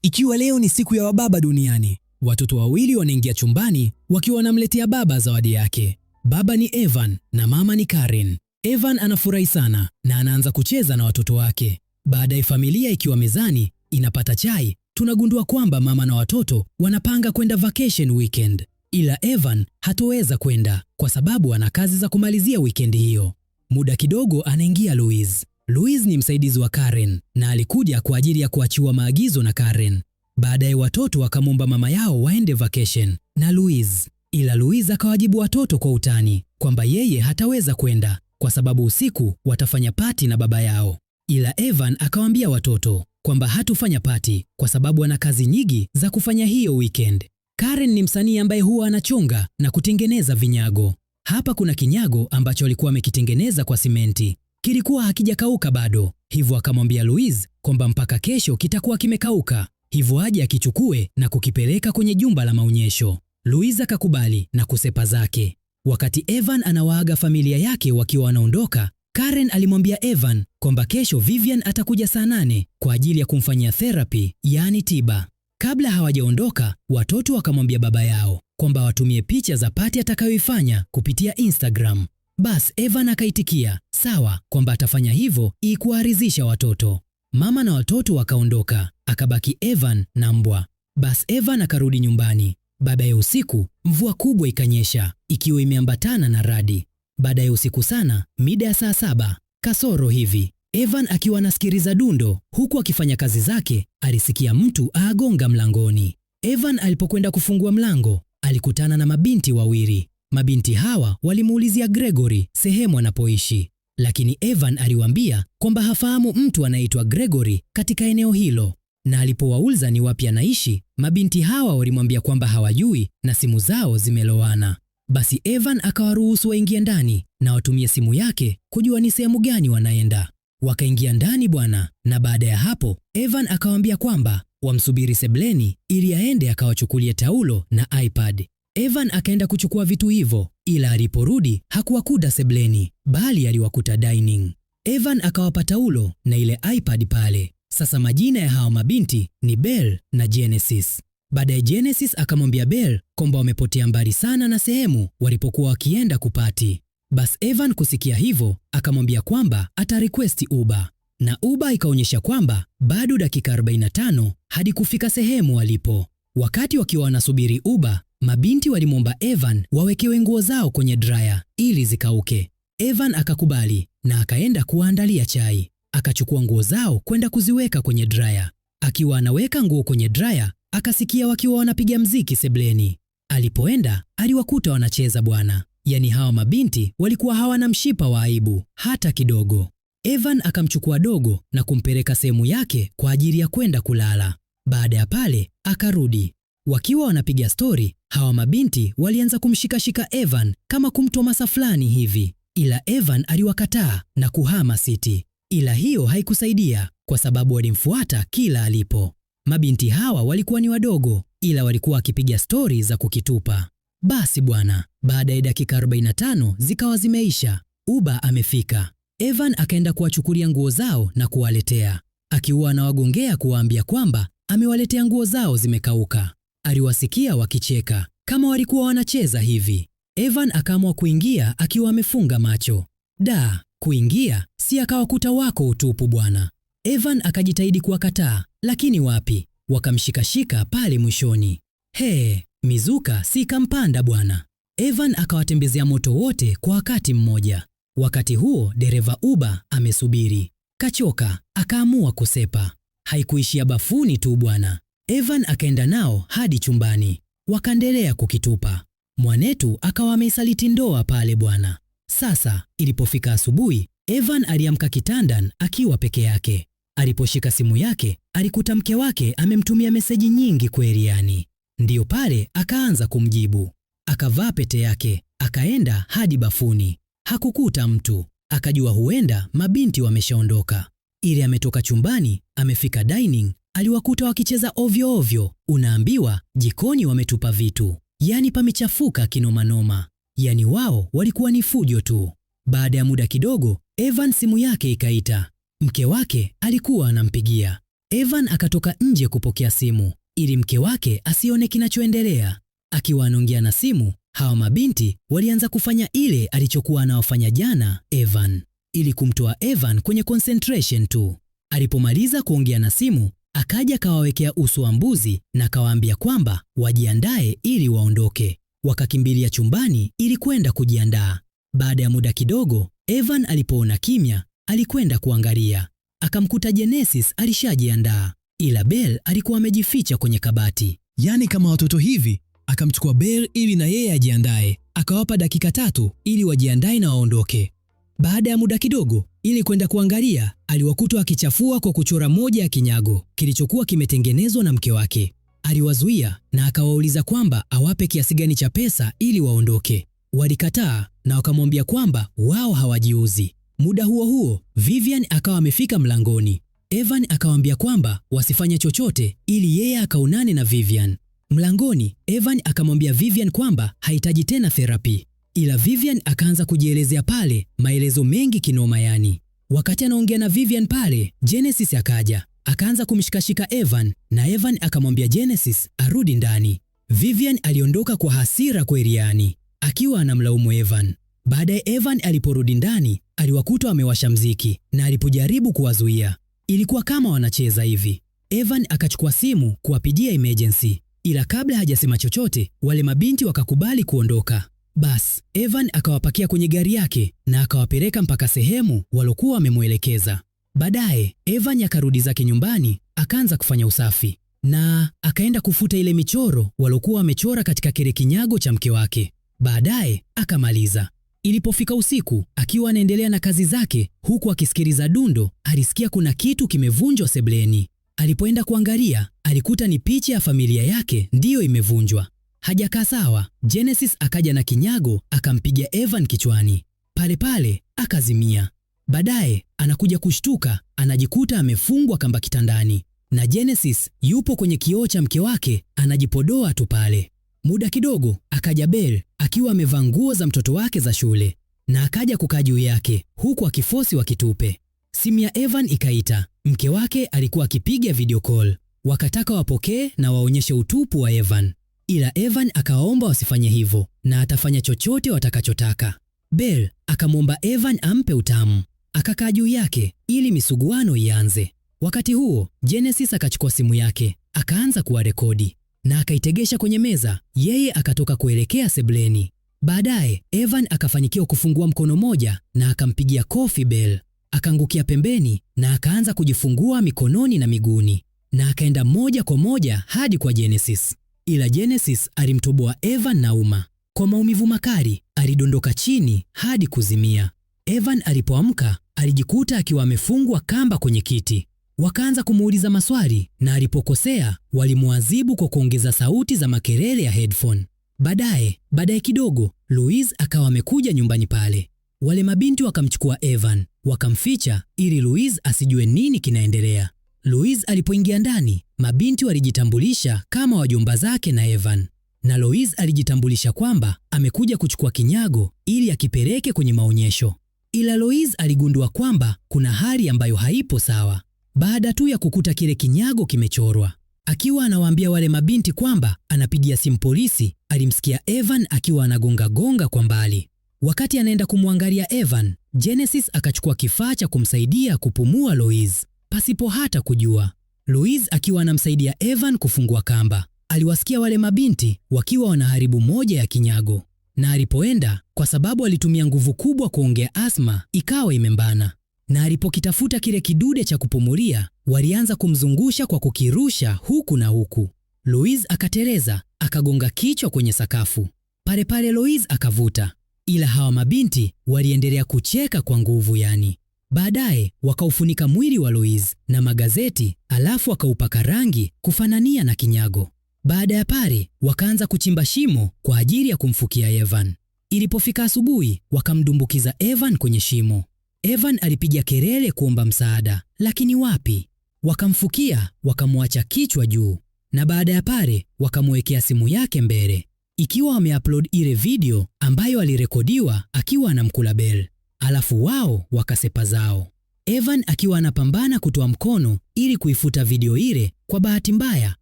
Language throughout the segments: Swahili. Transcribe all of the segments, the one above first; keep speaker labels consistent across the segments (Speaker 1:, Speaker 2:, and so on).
Speaker 1: Ikiwa leo ni siku ya wababa duniani, watoto wawili wanaingia chumbani wakiwa wanamletea baba zawadi yake. Baba ni Evan na mama ni Karen. Evan anafurahi sana na anaanza kucheza na watoto wake. Baadaye familia ikiwa mezani inapata chai, tunagundua kwamba mama na watoto wanapanga kwenda vacation weekend, ila Evan hatoweza kwenda kwa sababu ana kazi za kumalizia weekend hiyo. Muda kidogo anaingia Louise. Louise ni msaidizi wa Karen na alikuja kwa ajili ya kuachiwa maagizo na Karen. Baadaye watoto wakamwomba mama yao waende vacation na Louise, ila Louise akawajibu watoto kwa utani kwamba yeye hataweza kwenda kwa sababu usiku watafanya party na baba yao. Ila Evan akawaambia watoto kwamba hatufanya party kwa sababu ana kazi nyingi za kufanya hiyo weekend. Karen ni msanii ambaye huwa anachonga na kutengeneza vinyago. Hapa kuna kinyago ambacho alikuwa amekitengeneza kwa simenti. Kilikuwa hakijakauka bado, hivyo akamwambia Louise kwamba mpaka kesho kitakuwa kimekauka, hivyo aje akichukue na kukipeleka kwenye jumba la maonyesho. Louise akakubali na kusepa zake. Wakati Evan anawaaga familia yake wakiwa wanaondoka, Karen alimwambia Evan kwamba kesho Vivian atakuja saa 8 kwa ajili ya kumfanyia therapy, yaani tiba. Kabla hawajaondoka, watoto wakamwambia baba yao kwamba watumie picha za party atakayoifanya kupitia Instagram. Bas Evan akaitikia sawa, kwamba atafanya hivyo ili kuwaridhisha watoto. Mama na watoto wakaondoka, akabaki Evan na mbwa. Bas Evan akarudi nyumbani. Baadaye usiku mvua kubwa ikanyesha ikiwa imeambatana na radi. Baadaye usiku sana, mida ya saa 7 kasoro hivi, Evan akiwa anasikiliza dundo huku akifanya kazi zake, alisikia mtu aagonga mlangoni. Evan alipokwenda kufungua mlango, alikutana na mabinti wawili. Mabinti hawa walimuulizia Gregory sehemu anapoishi, lakini Evan aliwaambia kwamba hafahamu mtu anaitwa Gregory katika eneo hilo, na alipowauliza ni wapi anaishi, mabinti hawa walimwambia kwamba hawajui na simu zao zimelowana. Basi Evan akawaruhusu waingie ndani na watumie simu yake kujua ni sehemu gani wanaenda. Wakaingia ndani bwana, na baada ya hapo Evan akawaambia kwamba wamsubiri sebleni ili aende akawachukulie taulo na iPad. Evan akaenda kuchukua vitu hivyo, ila aliporudi hakuwakuta sebleni, bali aliwakuta dining. Evan akawapa taulo na ile iPad pale. Sasa majina ya hawa mabinti ni Bell na Genesis. Baadaye Genesis akamwambia Bell kwamba wamepotea mbali sana na sehemu walipokuwa wakienda kuparty. Bas Evan kusikia hivyo akamwambia kwamba ata request Uber, na Uber ikaonyesha kwamba bado dakika 45 hadi kufika sehemu walipo. Wakati wakiwa wanasubiri Uber, mabinti walimwomba Evan wawekewe nguo zao kwenye dryer ili zikauke. Evan akakubali na akaenda kuwaandalia chai. Akachukua nguo zao kwenda kuziweka kwenye dryer. Akiwa anaweka nguo kwenye dryer, akasikia wakiwa wanapiga mziki sebleni. Alipoenda aliwakuta wanacheza bwana. Yaani hawa mabinti walikuwa hawana mshipa wa aibu hata kidogo. Evan akamchukua dogo na kumpeleka sehemu yake kwa ajili ya kwenda kulala. Baada ya pale akarudi. Wakiwa wanapiga stori, hawa mabinti walianza kumshikashika Evan kama kumtomasa fulani hivi, ila Evan aliwakataa na kuhama siti. Ila hiyo haikusaidia kwa sababu walimfuata kila alipo. Mabinti hawa walikuwa ni wadogo, ila walikuwa wakipiga stori za kukitupa. Basi bwana, baada ya dakika 45 zikawa zimeisha, Uber amefika. Evan akaenda kuwachukulia nguo zao na kuwaletea, akiwa anawagongea kuwaambia kwamba amewaletea nguo zao zimekauka. Aliwasikia wakicheka kama walikuwa wanacheza hivi. Evan akaamua kuingia akiwa amefunga macho. Da, kuingia si akawakuta wako utupu bwana. Evan akajitahidi kuwakataa, lakini wapi, wakamshikashika pale mwishoni. He, mizuka si kampanda bwana. Evan akawatembezea moto wote kwa wakati mmoja. Wakati huo dereva Uber amesubiri, kachoka, akaamua kusepa. Haikuishia bafuni tu bwana. Evan akaenda nao hadi chumbani, wakaendelea kukitupa. Mwanetu akawa ameisaliti ndoa pale bwana. Sasa ilipofika asubuhi, Evan aliamka kitandan akiwa peke yake. Aliposhika simu yake alikuta mke wake amemtumia meseji nyingi kweli yani. Ndiyo pale akaanza kumjibu. Akavaa pete yake, akaenda hadi bafuni. Hakukuta mtu, akajua huenda mabinti wameshaondoka. Ili ametoka chumbani, amefika dining, aliwakuta wakicheza ovyo ovyo. Unaambiwa jikoni wametupa vitu, yani pamechafuka kinomanoma. Yani wao walikuwa ni fujo tu. Baada ya muda kidogo, Evan simu yake ikaita. Mke wake alikuwa anampigia. Evan akatoka nje kupokea simu ili mke wake asione kinachoendelea. Akiwa anaongea na simu, hawa mabinti walianza kufanya ile alichokuwa anawafanya jana Evan, ili kumtoa Evan kwenye concentration tu. Alipomaliza kuongea na simu, akaja kawawekea uso wa mbuzi na kawaambia kwamba wajiandae ili waondoke. Wakakimbilia chumbani ili kwenda kujiandaa. Baada ya muda kidogo, Evan alipoona kimya, alikwenda kuangalia. Akamkuta Genesis alishajiandaa, ila Bell alikuwa amejificha kwenye kabati.
Speaker 2: Yaani kama watoto hivi, akamchukua Bell ili na yeye ajiandae. Akawapa dakika 3 ili wajiandae na waondoke. Baada ya muda kidogo, ili kwenda kuangalia, aliwakuta akichafua kwa kuchora moja ya kinyago kilichokuwa kimetengenezwa na mke wake. Aliwazuia na akawauliza kwamba awape kiasi gani cha pesa ili waondoke. Walikataa na wakamwambia kwamba wao hawajiuzi. Muda huo huo, Vivian akawa amefika mlangoni. Evan akawaambia kwamba wasifanye chochote ili yeye akaonane na Vivian. Mlangoni, Evan akamwambia Vivian kwamba hahitaji tena therapy. Ila Vivian akaanza kujielezea pale, maelezo mengi kinoma yani. Wakati anaongea na Vivian pale, Genesis akaja, akaanza kumshikashika Evan na Evan akamwambia Genesis arudi ndani. Vivian aliondoka kwa hasira kweli yani, akiwa anamlaumu Evan. Baadaye Evan aliporudi ndani, aliwakuta amewasha mziki na alipojaribu kuwazuia, ilikuwa kama wanacheza hivi. Evan akachukua simu kuwapigia emergency, ila kabla hajasema chochote, wale mabinti wakakubali kuondoka. Bas, Evan akawapakia kwenye gari yake na akawapeleka mpaka sehemu walokuwa wamemwelekeza. Baadaye Evan akarudi zake nyumbani, akaanza kufanya usafi na akaenda kufuta ile michoro walokuwa wamechora katika kile kinyago cha mke wake. Baadaye akamaliza. Ilipofika usiku, akiwa anaendelea na kazi zake huku akisikiliza dundo, alisikia kuna kitu kimevunjwa sebleni. Alipoenda kuangalia, alikuta ni picha ya familia yake ndiyo imevunjwa. Hajakaa sawa, Genesis akaja na kinyago akampiga Evan kichwani. Pale pale akazimia. Baadaye anakuja kushtuka, anajikuta amefungwa kamba kitandani na Genesis yupo kwenye kioo cha mke wake anajipodoa tu pale. Muda kidogo akaja Bell akiwa amevaa nguo za mtoto wake za shule na akaja kukaa juu yake huku akifosi wakitupe. Simu ya Evan ikaita, mke wake alikuwa akipiga video call. Wakataka wapokee na waonyeshe utupu wa Evan, ila Evan akawaomba wasifanye hivyo na atafanya chochote watakachotaka. Bell akamwomba Evan ampe utamu, akakaa juu yake ili misuguano ianze. Wakati huo Genesis akachukua simu yake akaanza kuwarekodi na akaitegesha kwenye meza, yeye akatoka kuelekea sebleni. Baadaye Evan akafanikiwa kufungua mkono moja na akampigia kofi Bell, akaangukia pembeni na akaanza kujifungua mikononi na miguuni na akaenda moja kwa moja hadi kwa Genesis, ila Genesis alimtoboa Evan na uma. Kwa maumivu makali alidondoka chini hadi kuzimia. Evan alipoamka alijikuta akiwa amefungwa kamba kwenye kiti. Wakaanza kumuuliza maswali na alipokosea walimuadhibu kwa kuongeza sauti za makelele ya headphone. Baadaye kidogo Louise akawa amekuja nyumbani pale. Wale mabinti wakamchukua Evan wakamficha ili Louise asijue nini kinaendelea. Louise alipoingia ndani, mabinti walijitambulisha kama wajomba zake na Evan, na Louise alijitambulisha kwamba amekuja kuchukua kinyago ili akipeleke kwenye maonyesho. Ila Louise aligundua kwamba kuna hali ambayo haipo sawa baada tu ya kukuta kile kinyago kimechorwa. Akiwa anawaambia wale mabinti kwamba anapigia simu polisi, alimsikia Evan akiwa anagonga gonga kwa mbali. Wakati anaenda kumwangalia Evan, Genesis akachukua kifaa cha kumsaidia kupumua Louise pasipo hata kujua. Louise akiwa anamsaidia Evan kufungua kamba, aliwasikia wale mabinti wakiwa wanaharibu moja ya kinyago, na alipoenda, kwa sababu alitumia nguvu kubwa kuongea, asma ikawa imembana, na alipokitafuta kile kidude cha kupumulia, walianza kumzungusha kwa kukirusha huku na huku. Louise akateleza, akagonga kichwa kwenye sakafu. Pale pale Louise akavuta, ila hawa mabinti waliendelea kucheka kwa nguvu yani. Baadaye wakaufunika mwili wa Louise na magazeti, alafu wakaupaka rangi kufanania na kinyago. Baada ya pale wakaanza kuchimba shimo kwa ajili ya kumfukia Evan. Ilipofika asubuhi, wakamdumbukiza Evan kwenye shimo. Evan alipiga kelele kuomba msaada, lakini wapi? Wakamfukia, wakamwacha kichwa juu, na baada ya pale wakamwekea simu yake mbele ikiwa wameupload ile video ambayo alirekodiwa akiwa anamkula Bell, alafu wao wakasepa zao.
Speaker 1: Evan akiwa anapambana kutoa mkono ili kuifuta video ile, kwa bahati mbaya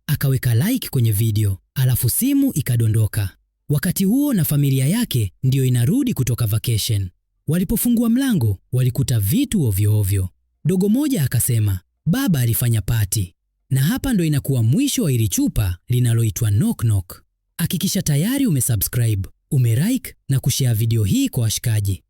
Speaker 1: akaweka like kwenye video, alafu simu ikadondoka. Wakati huo na familia yake ndiyo inarudi kutoka vacation. Walipofungua mlango walikuta vitu ovyo ovyo. Dogo moja akasema baba alifanya party. Na hapa ndo inakuwa mwisho wa hili chupa linaloitwa Knock Knock. Hakikisha tayari umesubscribe, umelike na kushare video hii kwa washikaji.